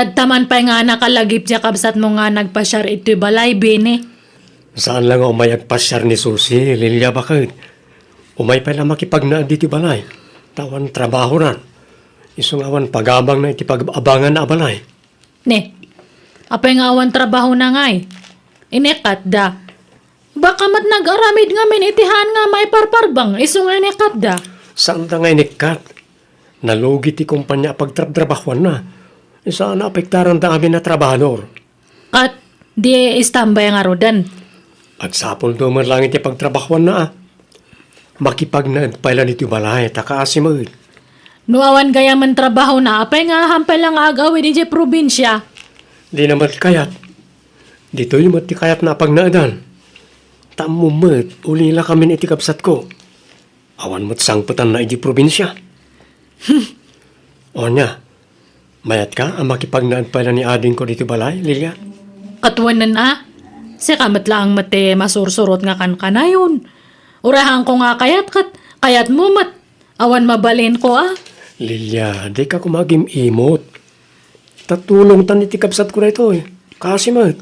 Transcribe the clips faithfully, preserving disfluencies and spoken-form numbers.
Adda man pay nga nakalagip diay kabsatmo nga nagpasiar itoy balay, Bini. Saan la nga umay agpasiar ni Susi, Lilia, baket. Umay pay la makipagnaed ditoy balay. Ta awan trabahonan. Isu nga awan pagabangna iti pag-abanganna a balay. Ne, apay nga awan trabahona ngay? Inikatda. Baka met nag-aramid ngamin iti haan nga maiparparbeng, isu nga inikatda. Saanda nga inikkat. Nalugi ti kumpania a pagtrabtrabahuanna. Isu a naapektaranda amin a trabahador. Ket di istambay ngaruden. Agsapulto met laeng iti pagtrabahuanna a. Makipagnaed pay la ditoy balay, ta kaasi met. No awan gayamen trabahona, apay nga hampay la nga ag-awid idiay probinsia? Dina met kayat. Ditoy met ti kayatna a pagnaedan. Ta ammom met, ulila kamin iti kabsatko. Awan met sangpetanna idiay probinsia. Ania, mayatka a makipagnaed pay la ni adingko ditoy balay, Lilia? Ket wen a, sika met laeng met ti masursurot nga kankanayon. Uray haanko nga kayat ket kayatmo met. Awan mabalinko a. Lilia, dika koma agim-imot. Ta tulongtan iti kabsatko daytoy. Kaasi met.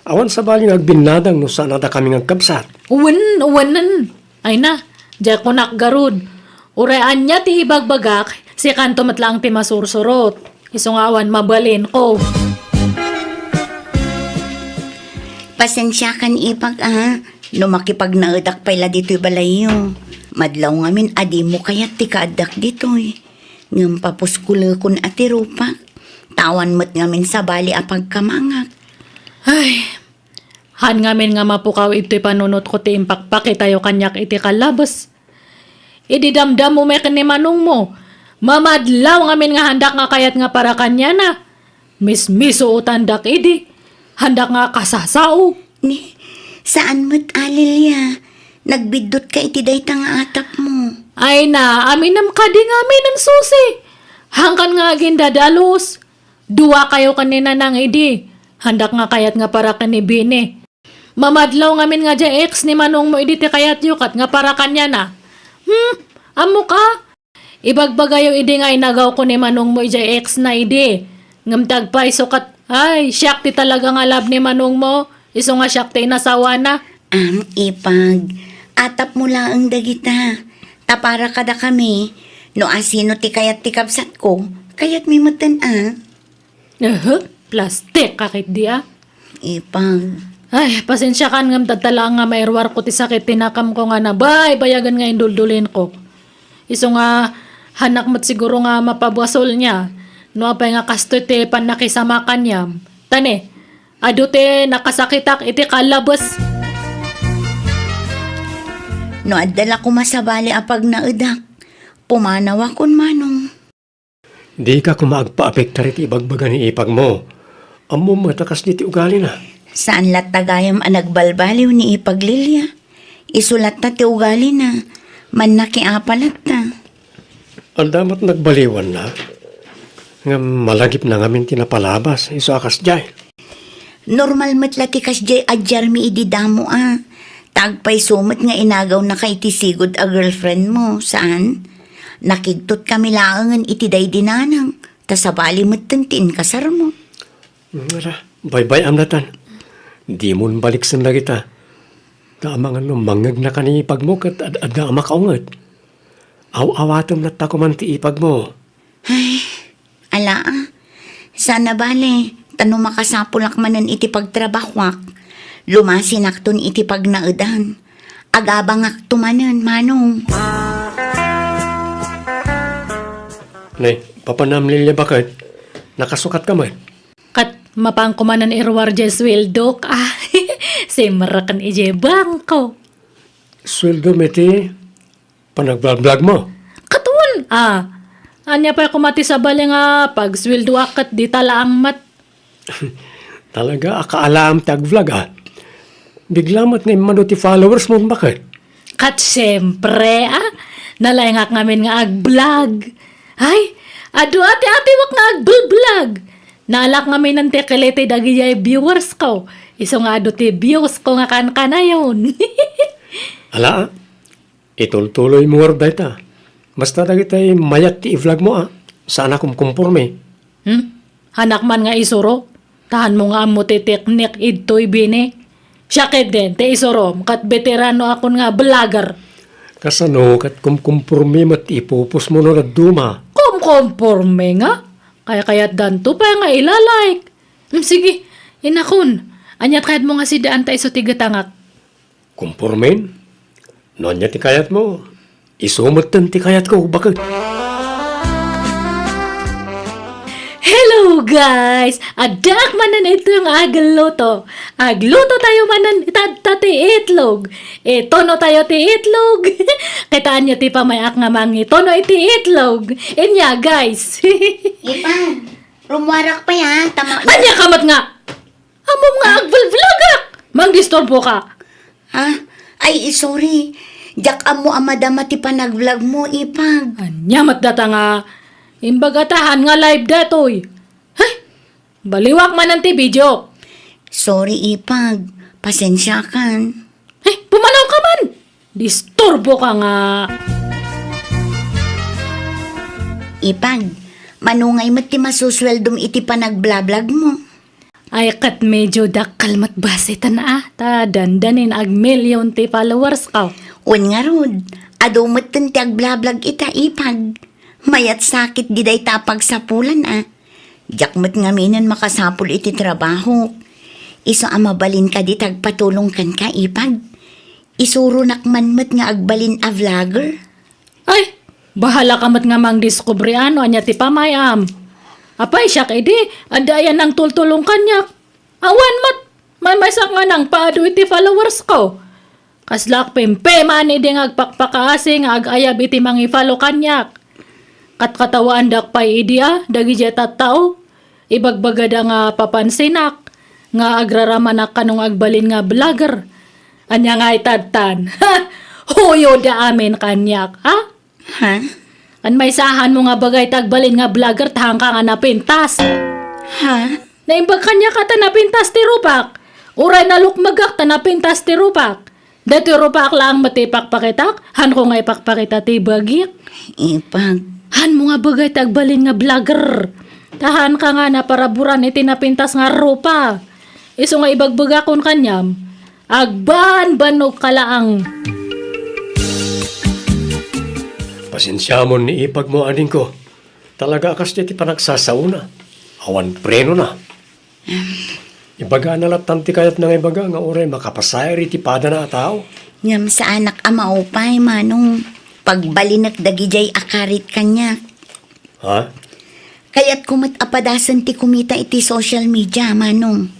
Awan sabali nga agbinnadang no saan a dakami nga agkabsat. Wen, wenen. Ay na, diay kunak garud. Uray ania ti ibagbagak, sikanto met laeng ti masursurot. Isu nga awan mabalinko. Pasensiakan, ipag, a, no makipagnaedak pay la ditoy balayyo. Madlaw ngamin a dimo kayat ti kaaddak ditoy. Ngem papuskolekon a ti rupak. Ta awan met ngamin sabali a pagkamangak. Ay, haan ngamin nga mapukaw itoy panunotko ti impakpakitayo kaniak iti kallabes. Idi damdammo met ken ni manongmo, mamadlaw ngamin nga haandak nga kayat nga para kaniana. Mismisuotandak idi. Haandak nga kasasao. Ni, saan met a, Lilia. Nagbiddutka iti dayta nga atapmo. Ay na, aminem kadi nga aminen, Susi. Haankan nga agindadalus. Duakayo ken ni Nanang idi. Haandak nga kayat nga para ken ni Bini. Mamadlaw ngamin nga diay ex ni manongmo idi ti kayatyo ket nga para kaniana. Hmm, ammok a? Ibagbagayo idi nga inagawko ni manongmo idiay ex na idi. Ngem ti agpayso ket, ay, siak ti talaga nga love ni manongmo, isu nga siak ti inasawana. Am, ipag, atapmo laeng dagita. Ta para kadakami, no asino ti kayat ti kabsatko, kayatmi metten a. Ehe, plastik ka ketdi a. Ipag. Ay, pasensiakan ngem dadta laeng nga mairuarko ti sakit ti nakamko nga nabaybayagen nga induldulinko. Isu nga, hanak met siguro nga mapabasolna. No apay nga kastoy ti pannakisamakanam. Ta ne, adu ti nakasakitak iti kallabes. No adda la koma sabali a pagnaedak, pumanawakon manong. Dika koma agpaapektar iti ibagbaga ni ipagmo. Ammom met a kasdi ti ugalina. Saan latta gayam a nagbalbaliw ni ipag, Lilia. Isu latta ti ugalina. Mannakiapa latta. Adda met nagbaliwanna. Ngem malagipna ngamin ti napalabas. Isu a kasdiay. Normal met la ti kasdiay a diarmi idi damo a. Ta agpayso met nga inagawnaka iti sigud a girlfriendmo, saan? Nakigtotkami laengen iti daydi nanang, ta sabali metten ti inkasarmo. Ngara, baybay-am latan. Dimon baliksen dagita. Ta amangan no mangngegnaka ni ipagmo ket ad-adda a makaunget. Aw-awatem latta koman ti ipagmo. Ay, ala a. Saan a bale, ta no makasapulak manen iti pagtrabahuak, lumasinakton iti pagnaedan. Agabangakto manen, manong. Ne, papanam, Lilia, baket? Nakasukatka met? Ket mapanko manen iruar diay sueldok. Ah, simreken idiay bangko. Sueldo met ti panagblagblagmo? Ket wen a. Ania pay koma ti sabali nga pagsueldoak ket dita laeng met? Talaga a kaalaam ti agvlog a. Bigla met nga immadu ti followersmo, baket? Ket siempre a. Nalaingak ngamin nga agvlog. Ay, adu a ti atiwak nga agvlog. Naalak ngamin ti kiliti dagidiay viewersko. Isu nga adu ti viewsko nga kankanayon. Ala a. Itultuloymo ngarud dayta. Basta dagitay mayat ti i-vlogmo a, saan a kumkumpormi. Hmm? Hanak man nga isuro, ta hanmo nga ammo ti teknik idtoy bini. Siak ketdin, ti isurom, ket beterano akon nga vlogger. Kasano ket kumkumpormi met ti ipupusmo no dadduma? Kumkomporme nga? Kaykayatdanto pay nga ilalike. Hmm, sige, inakon. Ania ti kayatmo nga sidaan ta isu ti gatangak? Kumpormen? No ania ti kayatmo, isu metten ti kayatko, baket. Hello, guys! Addaak manen ito nga agluto. Agluto tayo manen itatta ti itlog. Itono tayo ti itlog. Kitaanyo ti pamayak nga mangitono iti itlog. Inya, guys. Ipan, rumuarak pay, ha? Tama. Ania ka met nga? Ammom nga agvlvlogak! Mangdisturbo ka! Ha? Ay, sorry. Diak ammo a madama ti panagvlog mo, Ipag. Ania met data nga imbagatahan nga live datoy? Hay! Baliwak manen ti video. Sorry, Ipag. Pasensiakan. Hay, pumanaw ka man! Disturbo ka nga! Ipag, mano ngay met ti masusueldom iti panagblablag mo? Ay, ket medyo dakkel met bassit a, ta dandanin agmillion ti followers ko. Wen ngarud, adu metten ti agblablag ita, Ipag. Mayat sakit di dayta a pagsapulan a. Diak met ngaminen makasapul iti trabahok. Isu a mabalin kadi ti agpatulong kenka, Ipag. Isuronak man met nga agbalin a vlogger. Ay, bahala ka met nga mangdiskubre no ania ti pamayam. Apay, siak idi, adda aya nangtultulong kaniak. Awan met, maymaysak nga nangpaadu iti followers ko. Kaslaak pimpiman idi nga agpakpakaasi nga agayab iti mangi-follow kaniak. Katkatawaandak pay idi a, dagidiay tattao. Ibagbagada nga papansinak, nga agraramanak kano nga agbalin nga vlogger. Ania nga itadtan? Ha! Huyoda amin kaniak, ha? Ha? An maysahan mo nga bagay ti agbalin nga vlogger, ta haanka nga napintas. Ha? Naimbag kaniak a ta napintas ti rupak. Uray nalukmegak ta napintas ti rupak. Daytoy rupak laeng met ti ipakpakitak, haanko nga ipakpakita ti bagik. Ipag. Haanmo nga bagay ti agbalin nga vlogger. Ta haanka nga naparaburan iti napintas nga rupa. Isu nga ibagbagakon kaniam, agbanbannog ka laeng. Pasensiamon ni ipag mo, adingko. Talaga a kasdiay ti panagsasaona. Awan prenona. Ibagana lattan ti kayatna nga ibaga nga uray makapasair iti padana a tao. Ngem saanak a maupay, Manong. Pagbalinek dagidiay a karit kaniak. Ha? Kayatko met a padasen ti kumita iti social media, Manong.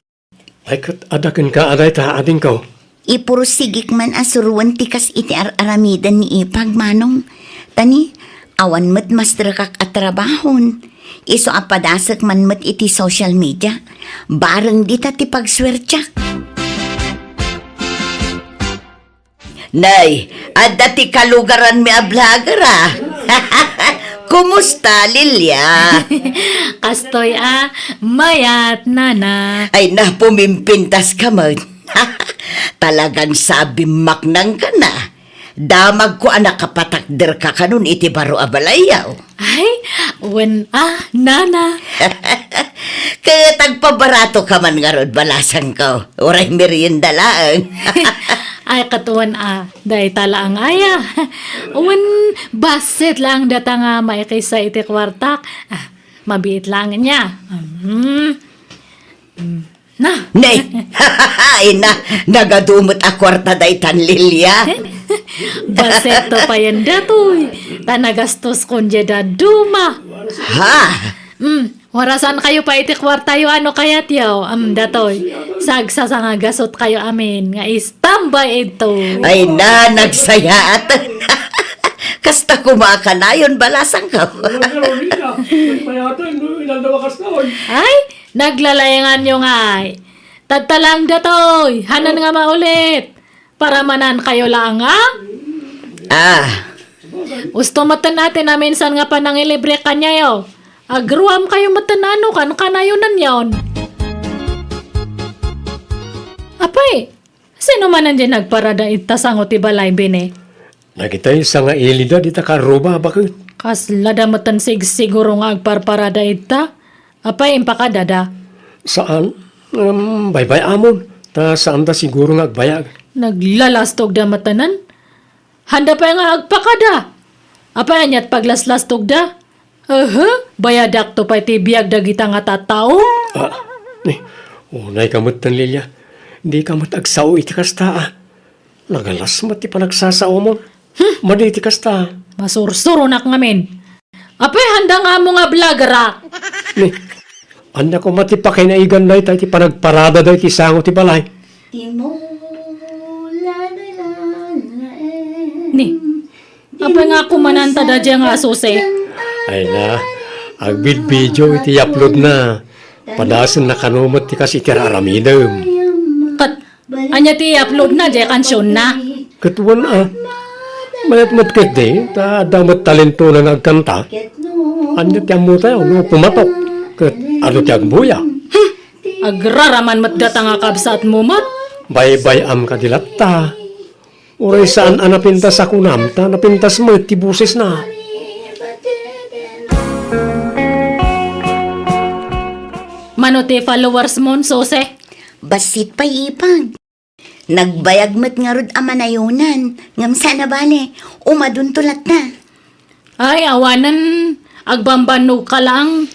Ay, ket adda kenka a dayta, adingko. Ipursigik man a suroen ti kas iti ar-aramiden ni ipag, Manong. Ta ni, awan met masterekak a trabahon. Isu a padasek man met iti social media. Bareng dita ti pagsuertiak. Nay, adda ti kalugaranmi a vlogger, a. Kumusta, Lilia? Kastoy, a, mayat, nana. Ay, na, pumimpintas ka man. Talagan sabimmaknang ka na. Damagko a nakapatakderka kanon iti baro a balayyo. Ay, wen a, nana. Ket agpabarato ka man ngarud, balasangko. Uray merienda laeng. Ay, ket wen a, dayta laeng aya. Wen bassit laeng data nga maikisa iti kuartak. Ah, mabiit laeng nia. Mhm. Mm. Na. Ne! Ay na, nagadu met a kuarta daytan, Lilia. Bassit to payen datoy. Ta nagastoskon diay dadduma. Ha? Mm, warasan kayo pay iti kuartayo a no kayatyo. Mm, datoy. Sagsasangagasot kayo amin nga istambay idto. Ay na, nagsayaat. Kasta koma a kanayon, balasangko. Wala, Carolina. Nagpayatan, no? Inaldaw a kasnaon. Ay, naglalayanganyo ngay. Tatta laeng datoy, hanan nga maulit. Paramanan kayo laeng, a? Ah. Usto metten a ti naminsan nga panangilibre kaniayo. Agruam kayo metten a no kankanayo nenyon. Apay, sino manen diay nagparada ita sango ti balay, bini? Nagitay sanga ili da dita karruba, baket. Kasla da metten sigsiguro nga agparparada ita. Apay impakadada? Saan. Ngem baybay-amon, ta saanda siguro nga agbayag. Naglalastogda matanan? Handa pay nga agpakada? Apay aniat paglaslastogda? Aha, bayadakto pay ti biag dagita nga tattao? Ah, ni, unay ka met tan, Lilia. Di ka met agsao iti kasta, ah. Nagalas met ti panagsasaomon. Hmm. Madi ti kasta. Masursuronak ngamin. Apay handa nga ammo nga vlogger, ah? Ni, ania koma ti pakainaigan dayta iti panagparada dayta iti sango ti balay? Ni, apay nga kumananta daydiay nga Susi? Ay na, agbidbidio iti upload na. Padasen na kano met ti kas iti aramidem. Ket ania ti i-upload na, diay kansionna? Ket wen, a. Mayat met ketdi, ta adda met talentona nga agkanta. Ania ti ammotayo no pumatok ket adu ti agbuya? Hmm. Agraraman met data nga kabsatmo met. Baybay-am kadi latta. Uray saan a napintas a kunam, ta napintas met ti bosesna. Mano ti followers mon, Susi? Bassit pay, Ipag. Nagbayag met ngarud a manayonan, ngem saan a bale, umadunto latta. Ay, awanen, agbambannogka laeng,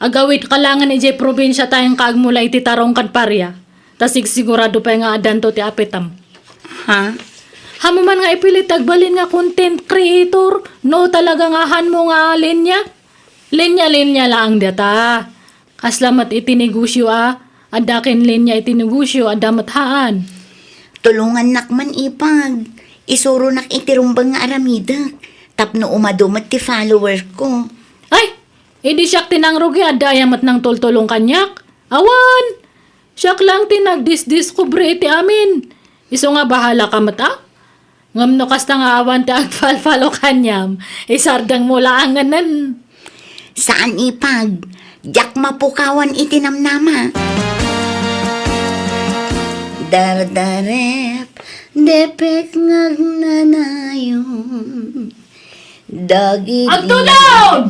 agawidka laengen idiay probinsia ta inka agmula iti tarong ken paria. Ta sigsigurado pay nga addanto ti apitem. Ha? Haanmo man nga ipilit agbalin nga content creator no talaga nga haanmo nga linya? Linya-linya laeng data. Kasla met iti negosio a, adda ken linya iti negosio, adda met haan. Tulongannak man, Ipag. Isuronak iti rumbeng nga aramidek tapno umadu met ti follower ko. Ay! Idi siak ti nangrugi, adda aya met nangtultulong kaniak? Awan! Siak laeng ti nagdisdiskubre iti amin. Isu nga bahalaka met a? Ngem no kasta nga awan ti agfalfalo kaniam, isardengmo laengenen. Saan, Ipag. Diak mapukawan iti namnama. Dardarep, depek nga agnanayon. Dagiti Agtulon!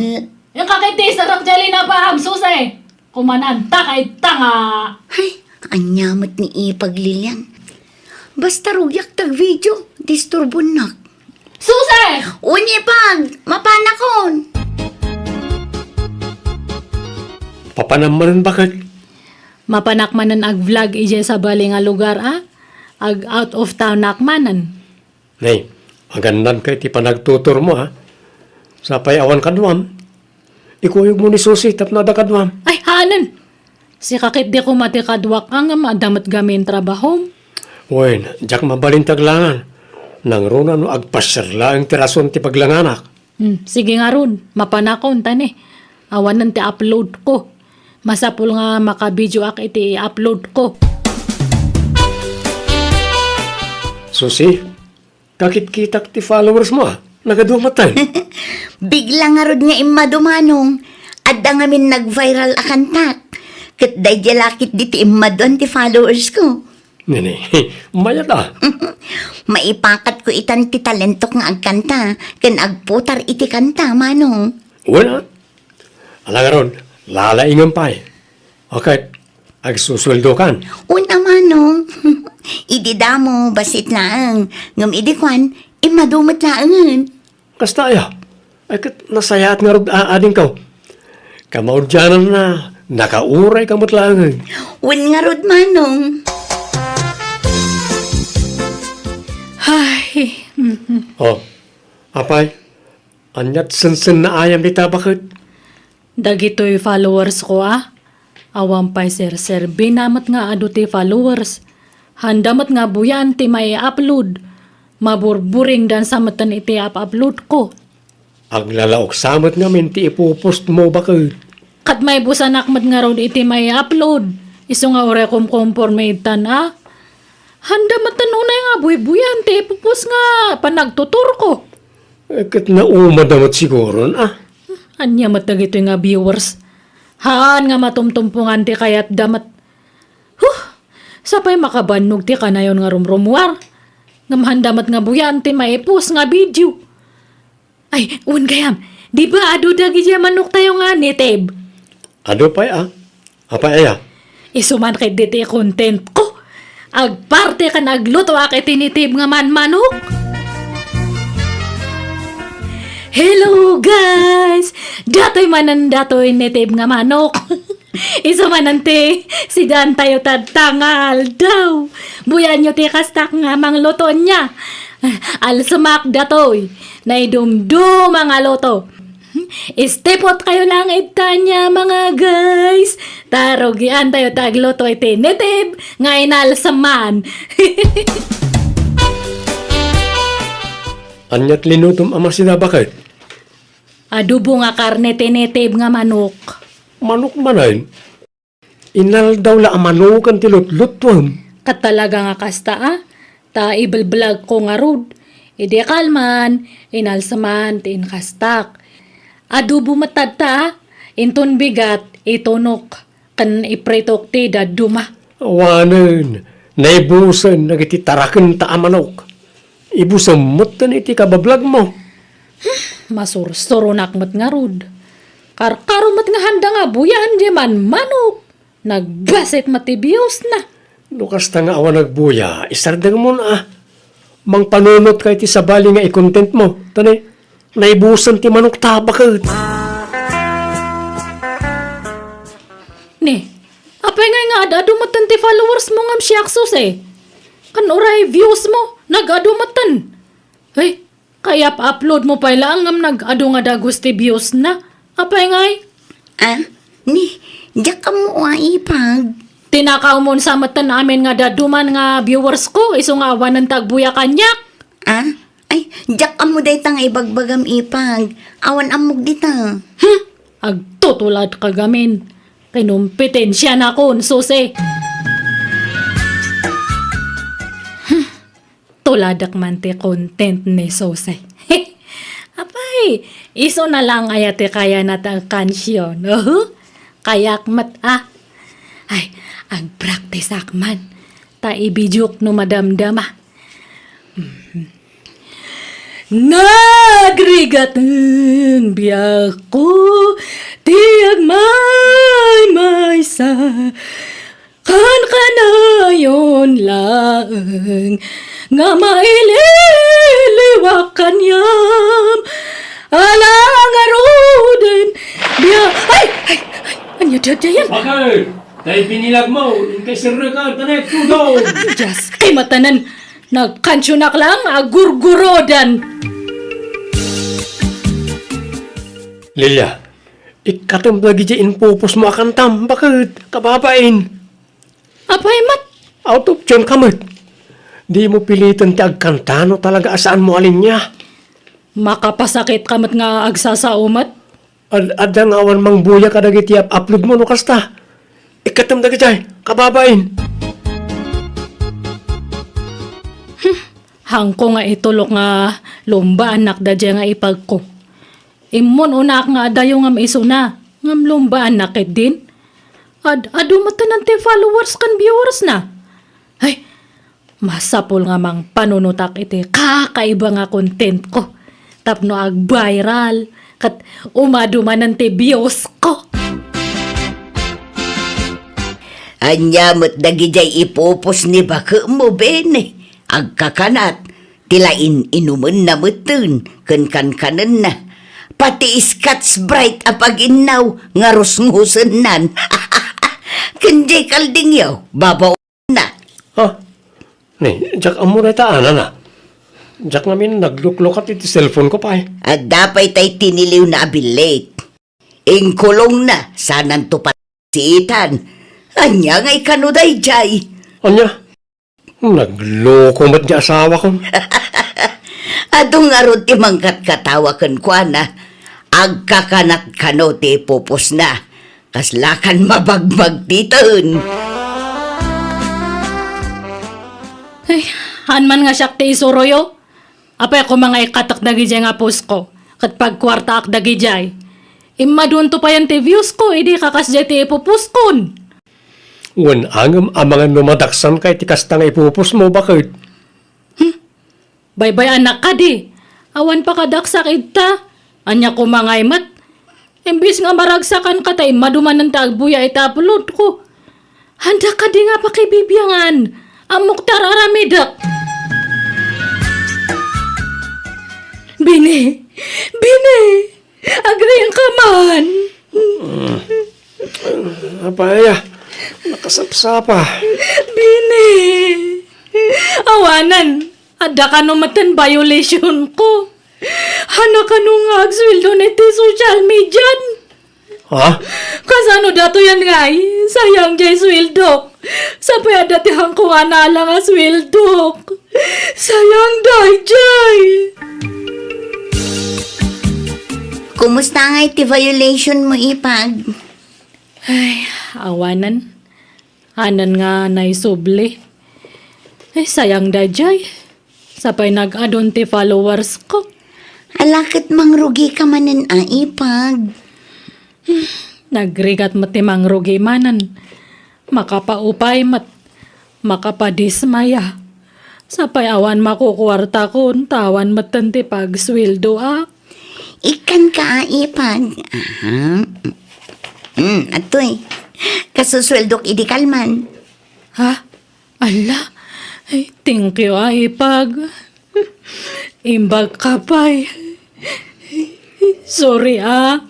Inka ket ti isarok diay linabaam, Susi! Kumananta kay tanga! Ay, ania met ni Ipag, Lilian? Basta rugiak ti agvideo, disturbonnak. Susi! Wen, Ipag, mapanakon. Papanam manen, baket? Mapanak manen ag-vlog idiay sabali nga lugar, a? Ag-out of townak manen. Nay, agannadka iti panagtuturmo, a? Sapay awan kaduam. Ikuyogmo ni Susi tapno adda kaduam. Ay, haanen! Sika ketdi koma ti kaduak, ngem adda met gamin trabahom. Wen, diak mabalin ti aglangan. Nangruna no agpasiar laeng ti rason ti paglanganak. Hmm, sige ngarud, mapanakon ta ni. Awanen ti upload ko. Masapul nga makabideoak iti i-upload ko. Susi, kakitkitak ti followers mo, a. Nagadu met. Bigla ngarud nga immadu, Manong. Adda ngamin nag-viral a kantak. Ket daydiay la ketdi ti immaduan ti followers ko. Nini, mayat a. Maipakatko itan ti talentok nga agkanta, ken agputar iti kanta, Manong. Wen a. Ala ngarud, lalaingem pay. Ket, agsusueldokan. Wen a, Manong. Idi damo, bassit laeng. Ngem idi kuan, immadu met laengen. Kasta aya? Ay, ket nasayaat ngarud a adingko. Kamaudiananna, nakaurayka met laengen. Wen ngarud, Manong. Ay, mhm. O, apay, aniat sensennaayam dita, baket? Dagitoy followers ko, a. Awan pay serserbina met nga adu ti followers. Handa met nga buyan ti mai-upload. Maburburing dansa metten iti up-upload ko. Aglalaok sa met ngamin ti ipu-post mo, baket. Ket maibusanak met ngarud iti mai-upload. Isu nga uray kumkumporme ittan, a. Handa metten unay nga buybuyan ti ipu-post nga panagtutur ko. Eh, ket naumada met siguron, a. Ania met dagitoy nga viewers? Haan nga matumtumpongan ti kayatda met. Huh! Sapay makabannog ti kanayon nga rumrumuar. Ngem handa met nga buyan ti maipost nga video. Ay, wen gayam, di ba adu dagidiay manoktayo nga native? Adu pay a. Apay aya? Isu man ketdi ti content ko. Agparte ken aglutoak iti native nga manmanok. Hello, guys! Datoy manen datoy native nga manok. Isu manen ti sidaantayo tatta nga aldaw. Buyaenyo ti kastak nga mangluto ania. Alsemak datoy. Naidumduma nga luto. Istipot kayo lang ita ania, mga guys. Ta rugiantayo ti agluto iti native nga inalseman. Ania't linutom a masida, baket? Adobo nga karne ti native nga manok. Manok manen? Inaldaw la a manoken ti lutluttuem. Ket talaga nga kasta, a? Ta ibelblagko ngarud. Idi kalman, inalseman ti inkastak. Adobo met tatta, a? Inton bigat, itunok, ken ipritok ti dadduma. Awanen, naibusen dagiti tarakenta a manok. Ibusem metten iti kabablagmo. Masursuronak met ngarud. Karkaro met nga handa nga buyaen diay manmanok. Nagbasit met ti biusna. No kasta nga awan agbuya, isardengmon a. Mangpanunotka iti sabali nga i-contentmo. Ta ne, naibusen ti manokta, baket. Ne, apay ngay nga ad-adu metten ti followersmo ngem siak, Susi? Ken uray viewsmo, nag-adu metten. Ay, kayap-uploadmo pay laeng ngem nag-adu nga dagus ti viewsna. Apay ngay? Ah, ni, diak ammo a, ipag. Tinakawmon sa metten amin nga daduman nga viewersko, isu nga awanen ti agbuya kaniak. Ah? Ay, diak ammo dayta nga ibagbagam, ipag. Awan ammok dita. Hmm, agtutuladka gamin. Kinumpetensianakon, Susi. Hmm, Tuladek man ti content ni Susi. Apay, isuna lang aya ti kayana ti agkansion. Uhu, kayak met a. Ay, agpraktisak man. Ta ibidiok no madamdama. Mhm. Nagrigaten biagko ti agmaymaysa. Kankanayon laeng nga maililiwak kaniam. Ala ngaruden, bia-, ay! Ay! Ay! Ania daydiayen? Bakit? Tay binilagmo, inkay sirrekan, tanay, tudong! Dios, kay matanan! Nagkansionak lang, agurgurodan! Lilia, ikkatem dagiti impupusmo a kantam, bakit? Kababain! Apay met? Out of tune ka met. Dimo piliten ti agkanta no talaga a saanmo a linia. Makapasakit ka met nga agsasao met. Ad-, adda nga awan mangbuya kadagiti up-, upload mo no kasta. Ikkatem dagiti, kababain. Hmm, hangko nga itulok nga lumbaannak daydiay nga ipagko. Immun-unaak nga adayo ngem isuna, ngem lumbaannak ketdin. Ad-adu metten ti followers ken viewers na. Ay, masapul nga mangpanunotak iti kakaiba nga content ko. Tapno ag-viral, ket umadu manen ti views ko. Ania met dagidiay ipupos ni bakemo, Bene? Agkakanat, ti la in-inumenna metten ken kankanenna. Pati Scotch Brite a paginnaw nga rusngusennan. Ken diay kaldingyo, babaonna. Ha? Ni, diak ammo dayta, anana. Diak ngamin nagluklukat iti cellphone ko pay. Adda pay tay tiniliwna a billit. Inkulongna, sananto pay siitan. Ania nga ikano daydiay? Ania? Nagloko met ti asawakon. Adu ngarud ti mangkatkatawa kenkuana. Agkakanat kano ti pupusna. Kaslakan mabagbagtiten. Ay, haan man nga siak ti isuroyo. Apay koma nga ikkatek dagidiay nga post ko, ket pagkuartaak dagidiay. Immadunto payen ti views ko, idi kakasdiay ti ipupost kon. Wen angem amangan no madaksan kay ti kasta nga ipupost mo, baket? Hmm. Baybay-anak kadi. Awan pakadaksak idta. Ania koma ngay met? Imbes nga maragsakan ka ta immadu manen ta agbuya iti aplotko. Anda kadi nga pakibibiangan? Ammok ta ar-aramidek. Bini! Bini! Agriingka man! Apay, nakasapsapa. Bini! Awanen, adda kano metten violation ko. Ania kano nga agsueldo iti social media? Ha? Kasano datoyen ngay? Sayang jay sueldok. Sapay adda ti hangko nga nala nga sueldok. Sayang dayjay. Kumusta ngay ti violation mo, Ipag? Ay, awanen. Anan nga naisubli. Ay, sayang dayjay. Sapay nag-adun ti followers ko. Ala ket mangrugika manen a, Ipag. Nagrigat met ti mangrugi manen. Makapaupay met. Makapadismaya. Sapay awan makukuartakon, ta awan metten ti pagsueldoak. Ikkanka a, Ipag. Aha. Mm, atoy. Kasusueldok idi kalman. Ha? Ala? Ay, thank you, a, Ipag. Imbag ka pay. Sorry, a.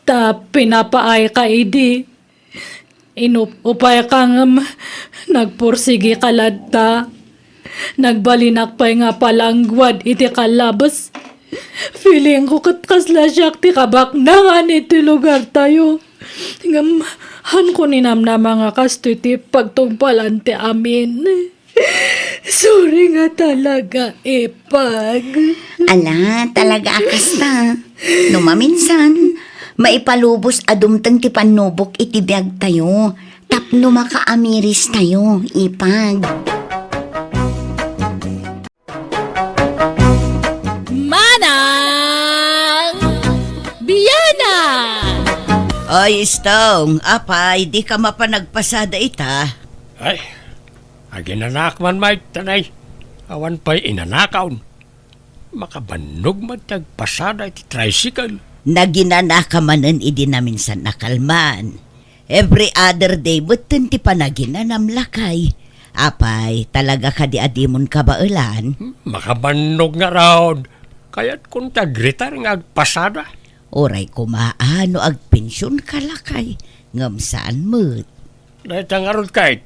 Ta pinapaay ka idi. Inup-upay ka ngem nagpursigi ka latta. Nagbalinak pay nga palangguad iti kalabes. Feeling ko ket kasla siak ti kabaknangan iti lugar tayo. Ngem, hanko ninamnama nga kastoy ti pagtungpalan ti amin. Sorry nga talaga, Ipag. Ala, talaga a kasta. No maminsan, maipalubos a dumteng ti pannubok iti biag tayo, tapno makaamiris tayo, Ipag. Manang Biana! Oy, Stong, apay, di ka mapan nagpasada ita? Ay, aginanak man, Mike, tanay. Awan pay inanakaon. Makabannog man ti agpasada iti tricycle. Naginanaka manen idi naminsan a kalman. Every other day metten ti panaginanam, lakay. Apay, talaga kadi a dimon kabaelan? Hmm, makabannog ngarud. Kayatkon ti agretire nga agpasada. Uray koma a no agpensionka, lakay, ngem saan met. Dayta ngarud, Kate,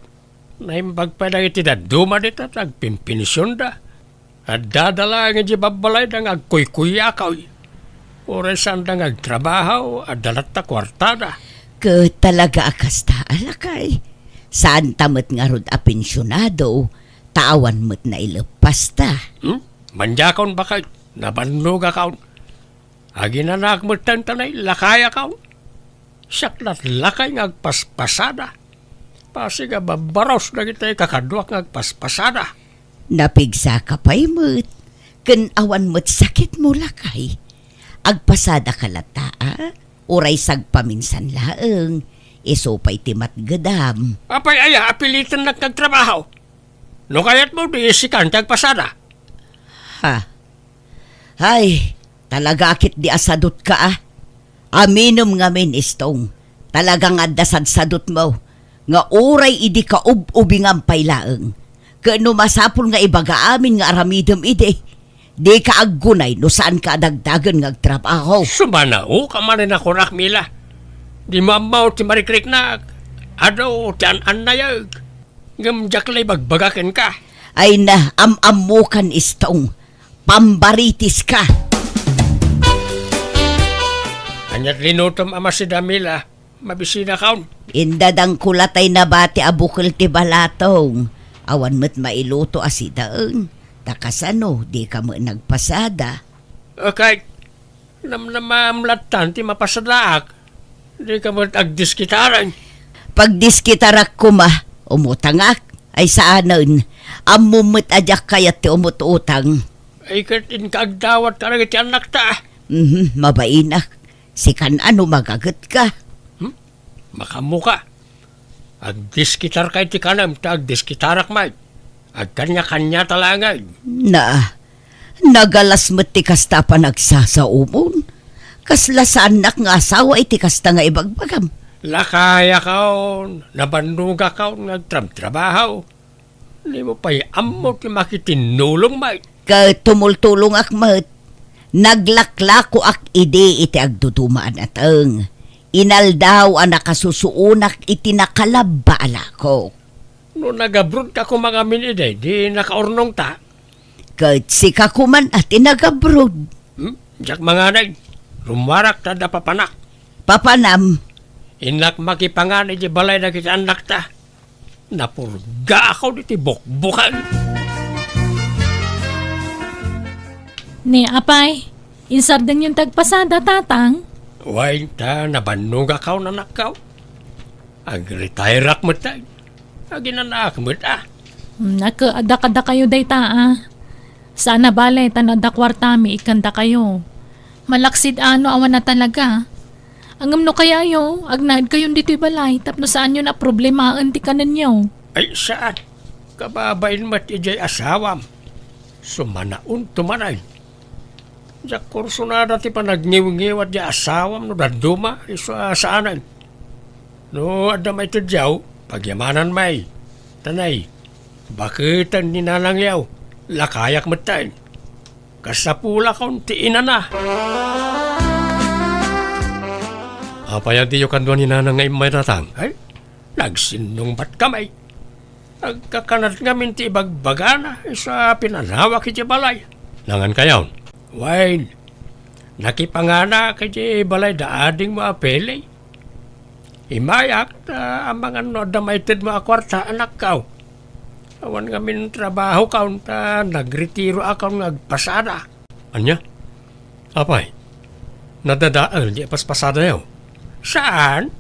naimbag pay dagiti dadduma dita ti agpinpensionda. Addada laeng idiay babbalayda nga agkuykuyakaw. Uray saanda nga agtrabaho, adda latta kuartada. Ket talaga a kasta, lakay. Saanta met ngarud a pensionado, ta awan met naileppasta. Hmm? Mandiakon, baket, nabannogakon. Aginanak metten ta nailakayakon. Siak latlakay nga agpaspasada. Pasig a babbaros dagiti kakaduak nga agpaspasada. Napigsaka pay met, ken awan met sakitmo, lakay. Agpasadaka latta, a? Uray sagpaminsan laeng, isu pay ti matgedam. Apay aya a pilitennak nga agtrabaho? No kayatmo, di isikan ti agpasada. Ha? Ay, talaga a ketdi a sadutka, a. Aminem ngamin, Istong. Talaga nga adda sadsadutmo nga uray idi kaub-ubingam pay laeng. Ket no masapul nga ibaga amin nga aramidem idi, dika aggunay no saanka a dagdagen nga agtrabaho. Sumanaoka manen a kunak, Mila. Dimo ammo ti marikriknak. Adu ti an-annayeg. Ngem diak la ibagbaga kenka. Ay na, am-ammokan, Istong. Pambaritiska. Ania't linutom a masida, Mila? Mabisinakon. Indadangko la tay nabati a bukel ti balatong. Awan met mailuto a sidaen. Ta kasano, dika met nagpasada? Okay. Namnamaam lattan ti mapasadaak. Dika met agdiskitareng. Pagdiskitarak koma, umutangak. Ay saanen, ammom met a diak kayat ti umut-utang. Ay ket inka agdawat kadagiti annakta. Mhm, mabainak. Sikan a no magagetka. Hmm? Makaammoka. Agdiskitarka iti kanem ta agdiskitarak met. Agkaniakaniata laeng. Na, nagalas met ti kasta a panagsasaomon. Kasla saannak nga asawa iti kasta nga ibagbagam. Lakayakon, nabannogakon nga agtrabtrabaho. Dimo pay ammo ti makitinnulongmo. Ket tumultulongak met. Naglaklakoak idi iti agdudumaan a teng. Inaldaw a nakasusuonak iti nakalabba a lakok. No nagabrodka koma ngamin idi, di nakaurnongta. Ket sika koman a ti nagabroad. Hmm? Diak manganay. Rummuarak ta adda papanak. Papanam? Innak makipangan iti balay dagiti annakta. Napurgaakon iti bukbuken. Ni apay, insardengyon ti agpasada, tatang? Wen ta, nabannogakon, anakko. Agretire-ak met, ay. Aginanaak met, a. Hmm, naka-, adda kadakayo dayta, a. Saan a bale, ta no adda kuartami, ikkandakayo. Malaksid a no awan a talaga. Ngem no kayayo, agnaedkayon ditoy balay tapno saanyon a problemaen ti kanenyo. Ay, saan? Kababain met idiay asawam. Sumanaonto manen. Diak kursunada ti panagniwngiwat diay asawam no dadduma, isu a saanen. No adda maitedyo, pagyamanan may. Tanay, baketen ni nanangyo, lakayak metten. Kasapulakon ti inana. Apay a diyo kadua ni nanang nga immay, tatang? Ay, nagsinnungbat kami. Agkakanat ngamin ti ibagbagana, isu a pinanawak iti balay. Nangan kayon? Wen, nakipanganak iti balay da adingmo a Pele. Immayak ta amangan no adda maitedmo a kuarta, anakko. Awan ngamin trabahokon ta nagretiroakon nga agpasada. Ania? Apay, nadadael diay paspasadayo? Saan?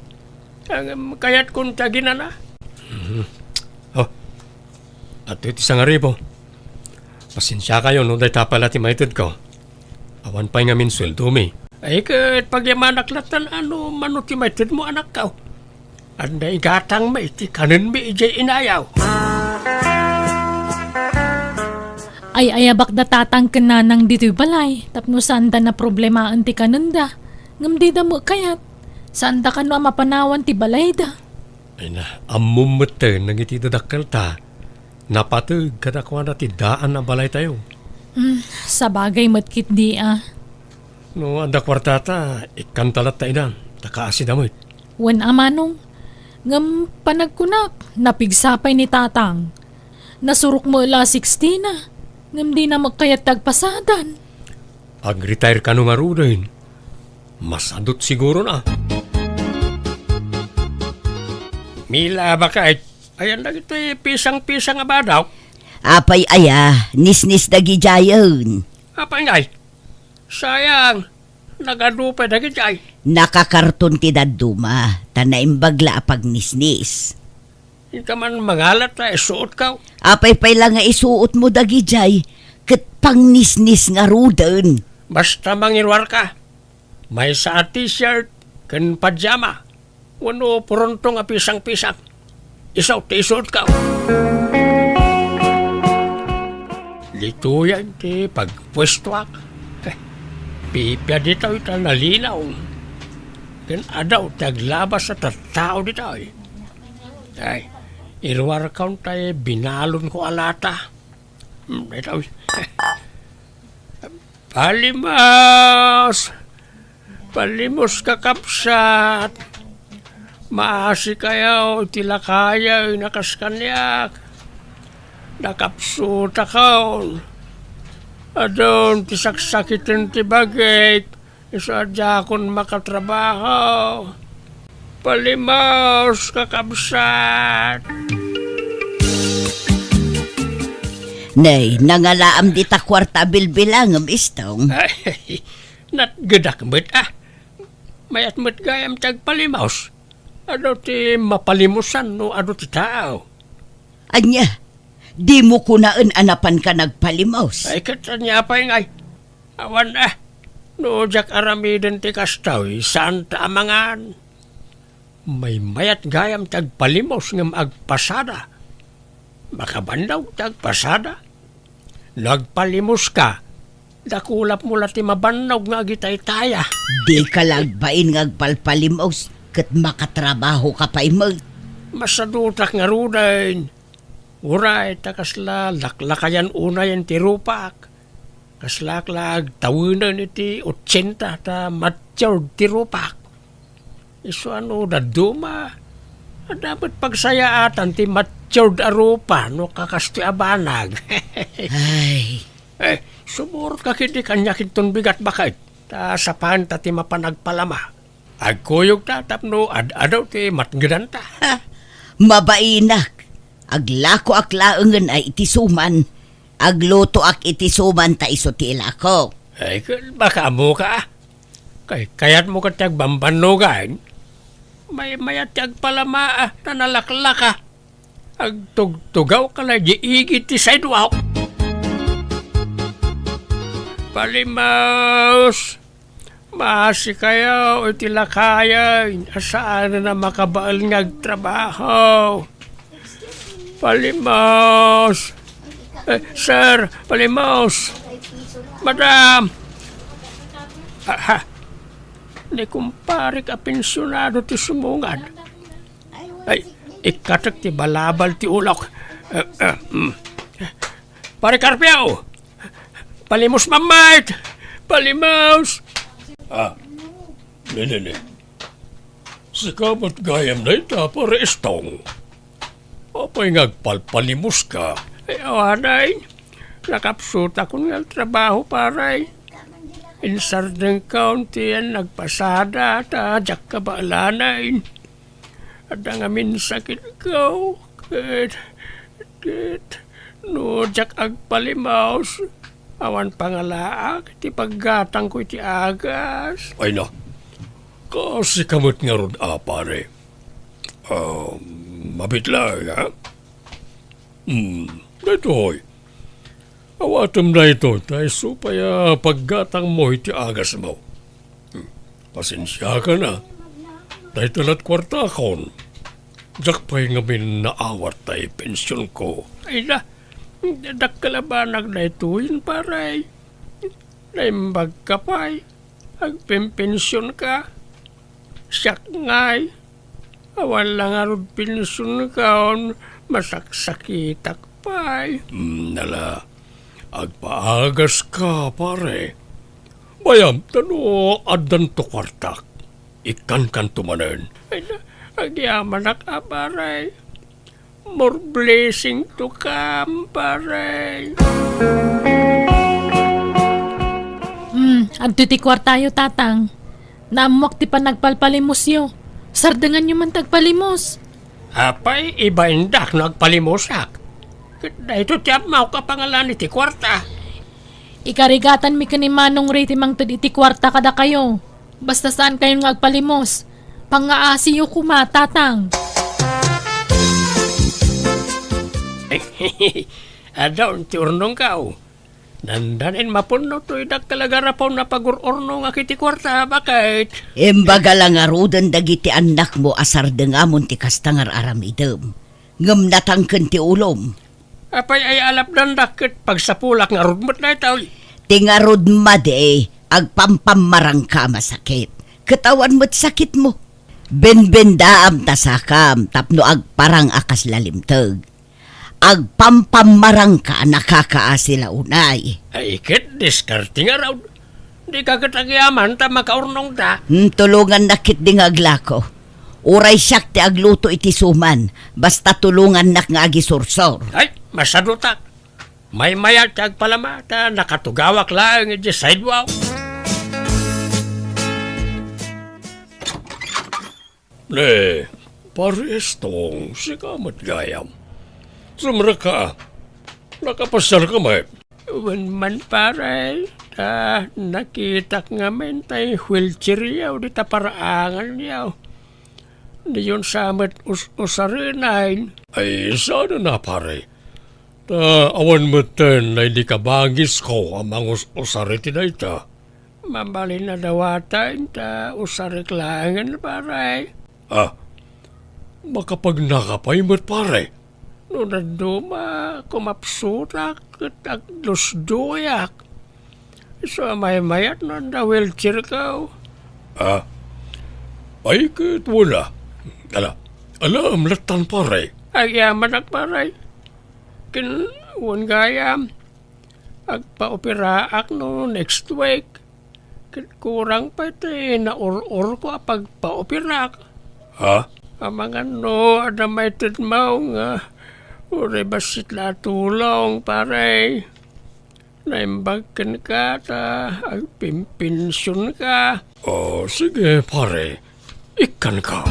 Ngem kayatkon ti aginana. Mhm. Oh, adtoy ti sangaribu. Pasensiakayo no dayta pay la ti maitedko. Awan pay ngamin sueldomi. Ay, ket pagyamanak lattan a no mano ti maitedmo, anakko. Adda igatangmi iti kanenmi idiay inayo. Ay-ayabakda tatang ken nanang ditoy balay tapno saanda naproblemaen ti kanenda, ngem dida met kayat. Saanda kano a mapanawan ti balayda. Ay na, ammom metten dagiti dadakkelta. Napateg kadakuada ti daan a balaytayo. Hmm, sabagay met ketdi a. No adda kuartata, ikkanta latta idan, ta kaasida met. Wen a manong, ngem panagkunak, napigsa pay ni tatang. Nasurok met la a sixteen a, ngem dina met kayat ti agpasadan. Agretire kano ngaruden. Masadut siguro na. Mila, bakay, ayan dagitoy pisang-pisang a badaw. Apay aya, nisnis dagidiayen. Apay ngay, sayang, nagadu pay dagidiay. Nakakarton ti dadduma, ta naimbag la a pagnisnis. Inka man mangalat ta isuotko. Apay pay la nga isuotmo dagidiay, ket pangnisnis ngaruden. Basta mangiruarka. Maysa a t-shirt ken pajama, wenno purontong a pisang-pisang. Isu ti isuotko. Ditoyen ti pagpuestoak. Pipia ditoy ta nalinaw. Ken adu ti aglabas a tattao ditoy. Ay, iruarkon tay binalonko a lata. Hmm, daytoy. Palimos! Palimos, kakabsat! Maasikayo iti lakayen a kas kaniak. Nakapsutakon. Adun ti saksakiten ti bagik. Isu a diakon makatrabaho. Palimos, kakabsat! Nay, nangalaam dita kuarta a bilbilangem, Istong. Ay, natgedak met, a. Mayat met gayam ti agpalimos. Adu ti mapalimosan no adu ti tao. Ania, dimo kunaen a napanka nagpalimos? Ay, ket ania pay ngay? Awan, a. No diak aramiden ti kastoy, saanta a mangan. Maymayat gayam ti agpalimos ngem agpasada. Makabannag ti agpasada. No agpalimoska, Dakulapmo la ti mabannog nga agitaytaya. Dika la agbain nga agpalpalimos, ket makatrabahoka pay met. Masadutak ngaruden. Uray ta kasla laklakayan unayen ti rupak. Kaslaak la agtawenen iti otsenta ta matured ti rupak. Isu a no dadduma, adda met pagsayaatan ti matured a rupa no kakastoy a banag. Ay. Eh, sumurot ka ketdi kaniak inton bigat baket, ta sapanta ti mapan agpalama. Agkuyogta tapno ad-adaw ti matngedanta. Ha? Mabainak. Aglakoak laengen a iti suman. Aglutoak iti suman ta isu ti ilako. Ay, ket baka ammoka. Kay, kayatmo ket ti agbambannogan? Maymayat ti agpalama, ah, ta nalaklaka. Agtugtugawka la idiay igid ti sidewalk. Palimos! Maasikayo iti lakayen a saanen a makabael nga agtrabaho. Palimos! Eh, sir, palimos! Madam! Aha! Ni kumparek a pensionado ti sumungad. Ay, ikkatek ti balabal ti ulok. Eh, eh, mm. Pare Carpio! Palimos, mammayt! Palimos! Ah, ne, ne, ne. Sika met gayam dayta, Pare Estong. Apay nga agpalpalimoska? Ay, awanen. Nakapsutakon nga agtrabaho, pare. Insardengkon ti yan nagpasada, ta diak kabaelanen. Adda ngamin sakitko, ket, ket, no diak agpalimos, awan pangalaak ti paggatangko iti agas. Ay na, kasika met ngarud a, pare. Ah, mabitla, ha? Hmm, daytoy. Awatem daytoy, ta isu pay a paggatangmo iti agasmo. Hmm, pasensiakan a. Dayta lat kuartakon. Diak pay ngamin naawat tay pensionko. Ay na, dakkel a banag daytoyen, pare. Naimbagka pay. Agpenpensionka. Siak ngay. Awan la ngarud pensionkon, masaksakitak pay. Hmm, ala, agpaagaska, pare. Bayam, ta no addanto kuartak, ikkankanto manen. Ay na, agyamanak a, pare. More blessing to come, pare. Hmm, adtoy ti kuartayo, Tatang. Naammoak ti panagpalpalimosyo. Sardenganyo man ti agpalimos. Apay, ibaindak no agpalimosak. Ket daytoy ti ammok a pangalan iti kuarta. Ikarigatanmi ken ni Manong Ray ti mangted iti kuarta kadakayo. Basta saankayon nga agpalimos. Pangngaasiyo koma, Tatang. Adda ti urnongko. Nandanin mapunno toy dakkel a garapon a pagur-urnongak iti kuarta, baket. Imbaga la ngaruden dagiti annakmo a sardengamon ti kasta nga ar-aramidem. Ngem natangken ti ulom. Apay ay alapdandak ket pagsapulak ngarud met daytoy? Ti ngarud madi, agpampammarangka a masakit. Ket awan met sakitmo. Benbendaam ta sakam tapno agparang a kasla limteg. Agpampammarangka a nakakaasi la unay. Ay, ket diskarte ngarud. Dika ket agyaman ta makaurnongta. Hmm, tulongannak ketdi nga aglako. Uray siak ti agluto iti suman, basta tulongannak nga agisursor. Ay, masadutak. Maymayat ti agpalama ta nakatugawak laeng iti sidewalk. Ne, Pare Estong, sika met gayam. Sumrekka. Nakapasiarka met? Wen man, pare, ta nakitak ngamin tay wheelchairyo dita paraanganyo. Diyon sa met us-usarenen. Ay, saan a, pare? Ta awan metten daydi kabangisko a mangus-usar iti dayta. Mabalin a dawaten ta usarek laengen, pare. Ah, makapagnaka pay met, pare. No dadduma, kumapsutak ket agdusduyak. Isu a maymayat no adda wheelchairko. Ah? Ay, ket wala. Ala, alam, lattan, pare. Agyamanak, pare. Ken, wen gayam, agpaoperaak no next week. Ket kurang pay ti naur-urko a pagpaoperaak. Ha? Amangan no adda maitedmo nga uray bassit la a tulong, pare. Naimbag kenka ta agpimpensionka. Oh, sige, pare. Ikkanka.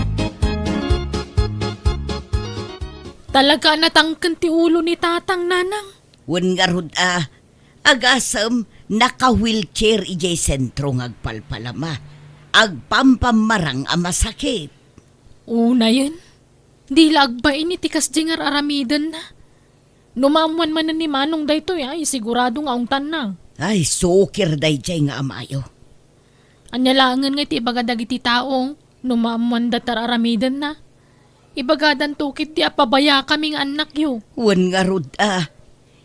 Talaga a natangken ti ulo ni Tatang, Nanang. Wen ngarud a, agasem, naka-wheelchair idiay sentro nga agpalpalama. Agpampammarang a masakit. Unayen, di la agbain iti kasdi nga ar-aramidenna. No maammoan manen ni Manong daytoy, ay, sigurado nga ungtanna. Ay, sukir daydiay nga amayo. Ania laengen nga iti ibaga dagiti tao no maammoanda ti ar-aramidenna? Ibagadanto ketdi a pabayakami nga annakyo. Wen ngarud a,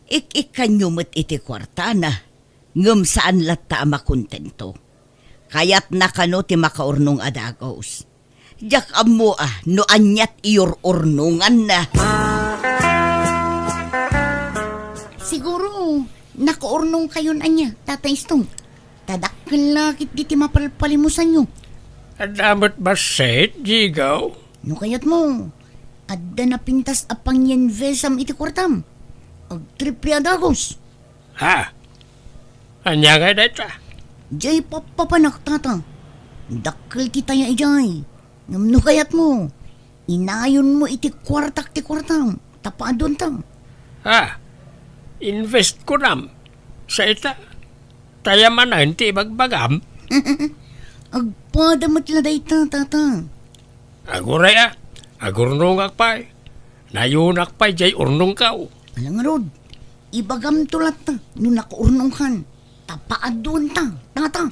ik-ikkanyo met iti kuartana, ngem saan latta a makontento. Kayatna kano ti makaurnong a dagus. Diak ammo a no aniat iyur-urnonganna. Siguro, nakaurnongkayon ania, Tata Istong. Ta dakkel la ketdi ti mapalpalimusanyo. Adda met bassit, Jigaw? No kayatmo, adda napintas a pangyinvestam iti kuartam. Agtriple a dagus. Ha? Ania ngay dayta? Diay pappapanak, Tata. Dakkel ti taya idiay. Ngem no kayatmo, inayonmo iti kuartak ti kuartam, ta paaduanta. Ha? Invest kunam? Sa ita? Taya manen ti ibagbagam? Agpada met la dayta, Tata. Aguray a, agurnongak pay. Nayonak pay diay urnongko. Ala ngarud, ibagamto latta no nakaurnongkan. Ta paaduanta, Tata.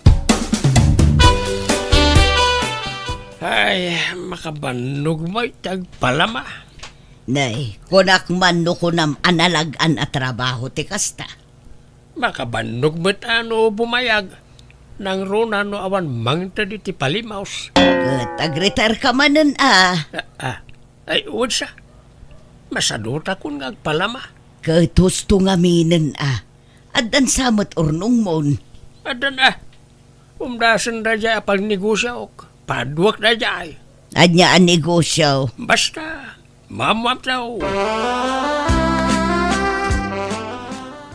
Ay, makabannog met ti agpalama. Nay, kunak man no kunam a nalag-an a trabaho ti kasta. Makabannog met a no bumayag, nangruna no awan mangted iti palimaos. Ket agretire ka manen a. Ah, ah. Ay, wen sa. Masadutakon nga agpalama. Ket husto ngaminen a. Addan sa met urnongmon. Addan a. Umdasen daydiay a pagnegosiok. Paduak daydiay. Ania a negosio? Basta, maammoam tayo.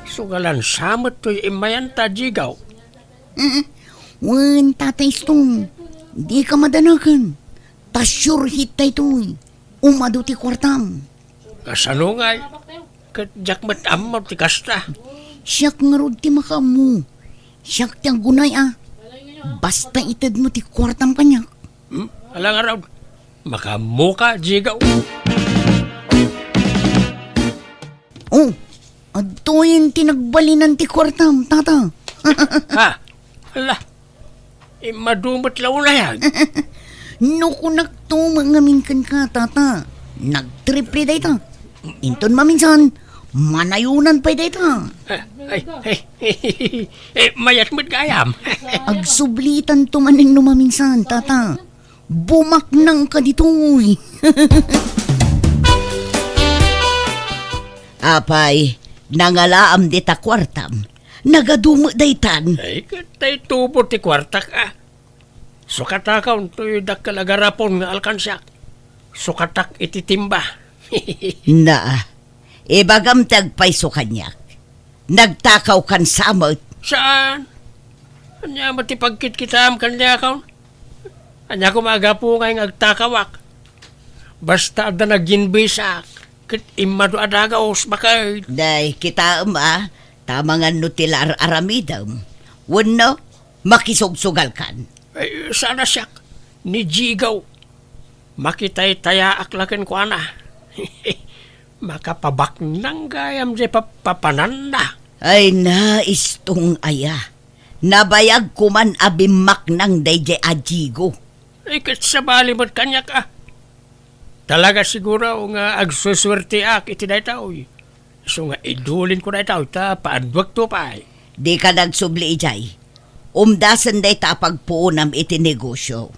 Sugalan sa met toy immayanta, Jigaw. Mm. Wen, Tata Istong, dika madanagan. Ta sure hit daytoy. Umadu ti kuartam. Kasano ngay? Ket diak met ammo ti kasta. Siak ngarud ti makaammo. Siak ti aggunay a. Basta itedmo ti kuartam kaniak. Hmm? Ala ngarud. Makaammoka, Jigaw. Oh, adtoyen ti nagbalinan ti kuartam, Tata. Ha? Ala, immadu met la unayag. No kunakto met ngamin kenka, Tata, nagtriple dayta. Inton maminsan, manayonan pay dayta. Eh, ay, ay, eh, mayat met gayam. Agsublitanto manen no maminsan, Tata. Bumaknangka ditoy. Apay, nangalaam dita kuartam. Nagadu met daytan. Ay, ket tay tubo ti kuartak, a. Sukatakaw toy dakkel a garapon nga alkansiak. Sukatak iti timba. Naa, ibagam ti agpayso kaniak. Nagtakawkan sa met. Saan? Ania met ti pagkitkitaam kaniakon? Ania koma a gapu ngay nga agtakawak? Basta adda nagyinbisak, ket immadu a dagus, baket. Day, kitaem a, ta amangan no ti la ar-aramidem. Wenno, makisugsugalkan. Ay, saan a siak, ni Jigaw. Makitaytayaak la kenkuana. Makapabaknang gayam diay papapananna. Ay, naistong aya. Nabayag koman a bimmaknang daydiay a Jigo. Ay, ket sabali met kaniak a. Talaga siguro nga agsusuerteak iti daytoy. Isu nga idulinko daytoy ta paadduakto pay. Dika nagsubli idiay. Umdasen dayta a pagpuonam iti negosio.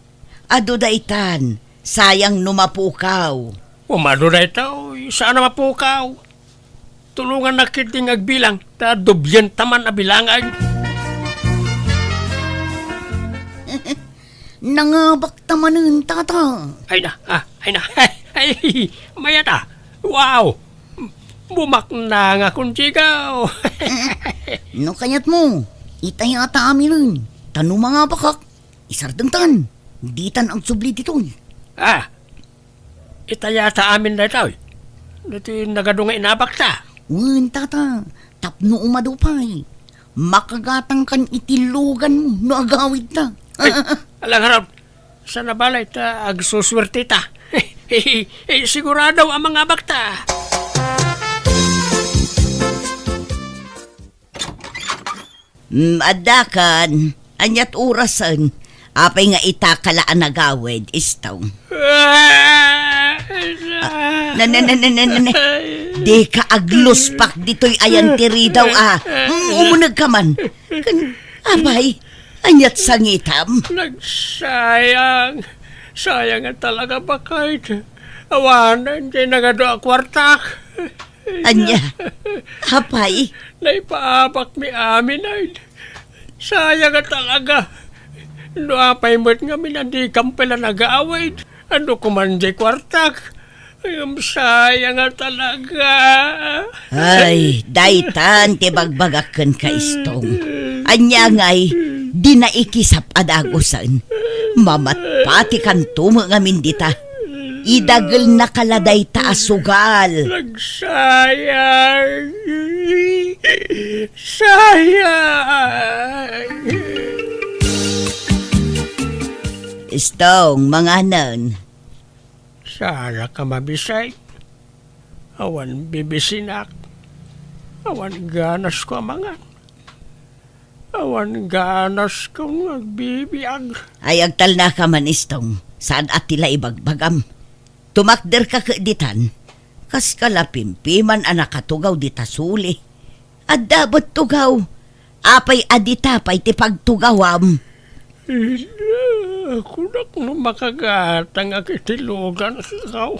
Adu daytan, sayang no mapukaw. Umadu dayta, oy, saan a mapukaw. Tulongannak ketdi nga agbilang, ta doblienta man a bilangan. Nangabakta manen, tata. Ay na, ah, ay na. Ay, mayat a. Wow! Bumaknangakon, Chigaw. No kayatmo, itayata aminen. Ta no mangabakak, isardengtan. Ditan agsubli ditoy. Ah, itayata amin daytoy. Ditoy nagadu nga inabakta. Wen, tata, tapno umadu pay. Makagatangkan iti luganmo no agawidta. Ay, alang harap. Sana balay ta agsusuerteta. Eh, sigurado a mangabakta. Mm, addakan, aniat orasen, apay nga itakala a nagawid, Istong? Ah, na, na, na, na, na, na, na. Dika agluspak ditoy ayan ti ridaw, ah. Mm, umuneg ka man. Kan, apay, aniat sangitam? Nagsayang. Sayang nga talaga, baket. Awanen ti nagadu a kuartak. Ania? Apay? Naipaabakmi amin, ay. Sayang nga talaga. No apay met ngamin a dikam pay la nagawid, adu koman diay kuartak. Ngem sayang nga talaga. Ay, daytan ti bagbagak kenka, Istong. Ania ngay, di naikisap a dagusen. Mamatpatikanto met ngamin dita. Idagelnaka la dayta a sugal. Nagsayang. Sayang. Istong, manganen. Saanka mabisay. Awan bibisinak. Awan ganasko a mangan. Awan ganasko nga agbibiag. Ay, agtalnaka man, Istong. Saan a ti la ibagbagam? Tumakderka ket ditan. Kaska la pimpiman a nakatugaw dita suli. Adda met tugaw. Apay a dita pay ti pagtugawam? Ina, kunak no makagatangak iti lugan, Chigaw.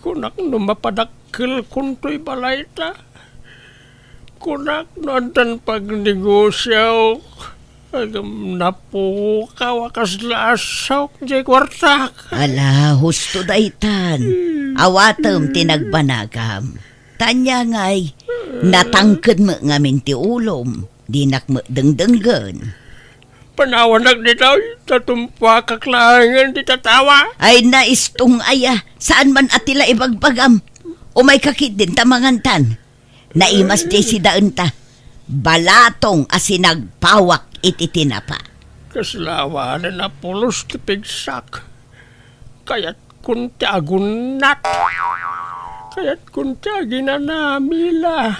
Kunak no mapadakkelkon toy balayta. Kunak no addan pagnegosiok. Ngem napukaw a kasla a saok diay kuartak. Ala, husto daytan. Awatem ti nagbanagam. Ta ania ngay, natangked met ngamin ti ulom, dinak met dengdenggen. Panawanak ditoy, ta tumpuakak laengen ti tatawa. Ay, Istong aya, saan man a ti la ibagbagam. Umayka ketdin ta mangantan. Naimas diay sidaenta. Balatong a sinagpawak iti tinapa. Kasla awanen a pulos ti pigsak. Kayatkon ti agunnat. Kayatkon ti aginanamila.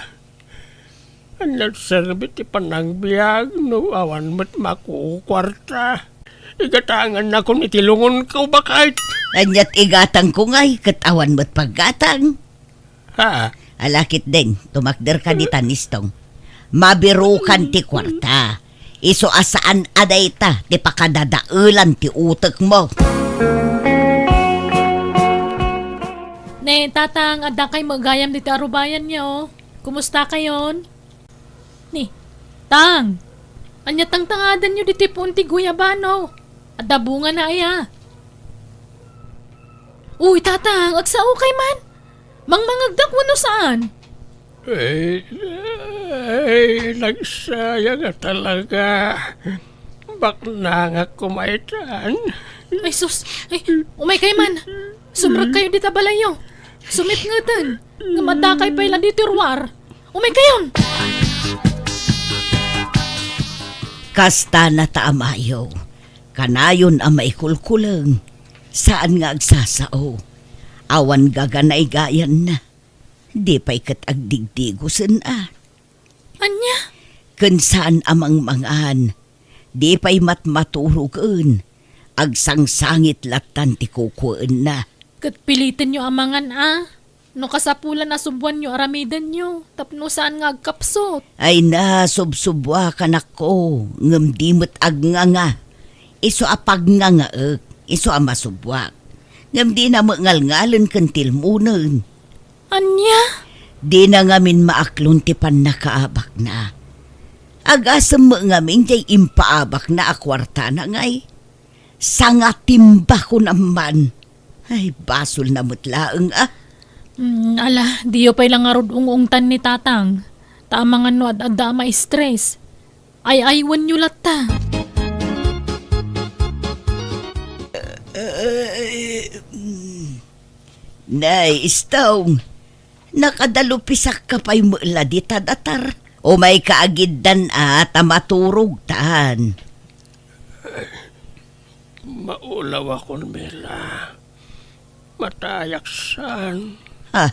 Ania ti serbi ti panagbiag no awan met makukuarta? Igatangannakon iti lungonko, baket. Ania ti igatangko ngay ket awan met paggatang? Ha? Ala ketdin, tumakderka ditan, Istong. Mabirukan ti kuarta. Isu a saan a dayta ti pakadadaelan ti utekmo. Ne, Tatang, addakay met gayam ditoy arubayan, o. Kumustakayon? Ni, Tang, ania tangtangadanyo ditoy puon ti guyabano? Adda bungana aya? Uy, Tatang, agsaokay man. Mangmangegdak wenno saan? Ay, ay, nagsayang a talaga. Baknangak koma itan. Ay, sus. Ay, umaykay man. Sumrekkayo dita balayyo. Sumipngeten. Ngem addakay pay la ditoy ruar. Umaykayon! Kasta nata a mayo. Kanayon a maikulkuleng. Saan nga agsasao. Awan gaganaygayanna. Di pay ket agdigdigosen a. Ania? Ken saan a mangmangan. Di pay matmaturogen. Agsangsangit lattan ti kukuenna. Ket pilitenyo a mangan a. No kasapulan a subbuanyo aramidenyo, tapno saan nga agkapsut. Ay na, subsubbuak, anakko, ngem di met agnganga. Isu a pagngangaek, isu a masubbuak. Ngem dina met ngalngalen ken tilmonen. Ania? Dina ngamin maaklon ti pannakaabakna. Agasem met ngamin diay impaabakna a kuartana ngay. Sangatimba kunam man. Ay, basolna met laeng, a. Mm, ala, diyo pay la ngarud ung-ungtan ni Tatang. Ta amangan no ad-adda a ma-stress. Ay-aywanyo latta. Ay, mm. Nay, Istong, nakadalupisakka pay met la dita datar. Umayka agiddan a ta maturogtan. Maulawakon, Mela. Matayak saan. Ha?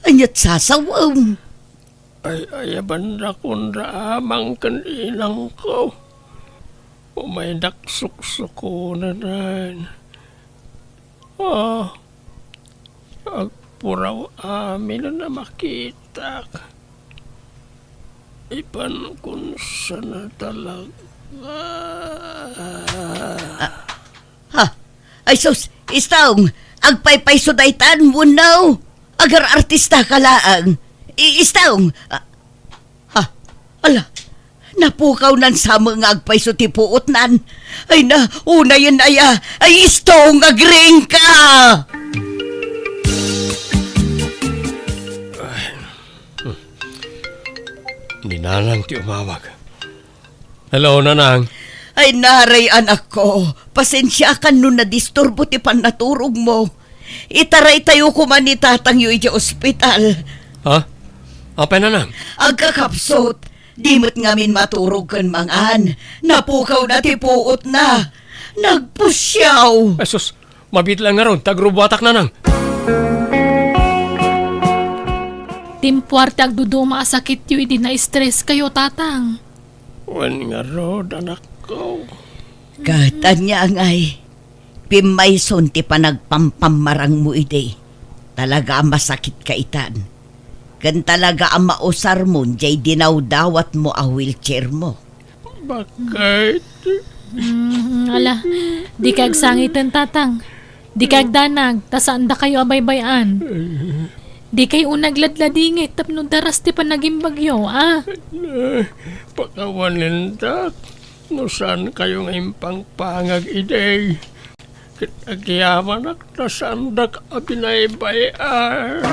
Ania't sasawem? Ay, ayabanakon da amang ken inangko. Umaydak suksukonen. Ah, agpuraw amin a makitak. Ipan kun sana talaga. Ah, ha? Ay sus, Istong, agpaypayso daytan, wenno? Agar-artista ka laeng. I-, Istong, ah, ha? Ala, napukawnan sa met nga agpayso ti puotnan. Ay na, unayen aya. Ay, Istong, agriingka! Ni Nanang ti umawag. Hello, Nanang. Ay, naray, anakko. Pasensiakan no nadisturbo ti pannaturogmo. Itaraytayo koma ni tatangyo idiay ospital. Ha? Apay, Nanang? Agkakapsut. Di met ngamin maturog ken mangan. Napukawna ti puotna. Nagpusiaw. Ay, sus. Mabiit laeng ngarud ta agrubuatak, Nanang. Timpuar ti agduduma a sakityo idi na-stress kayo, Tatang. Wen ngarud, anakko. Ket ania ngay, pimmayson ti panagpampammarangmo idi. Talaga a masakitka itan. Ken talaga a mausarmon diay dinawdawatmo a wheelchairmo. Bakit? Mm, ala, dikay agsangiten, Tatang. Dikay agdanag, ta saandakayo a baybay-an. Dikay unay agladladingit tapno daras ti panagimbagyo, a? Pakawanen, Dak, no saankayo nga impangpangag idi. Ket agyamanak ta saandak a binaybay-an.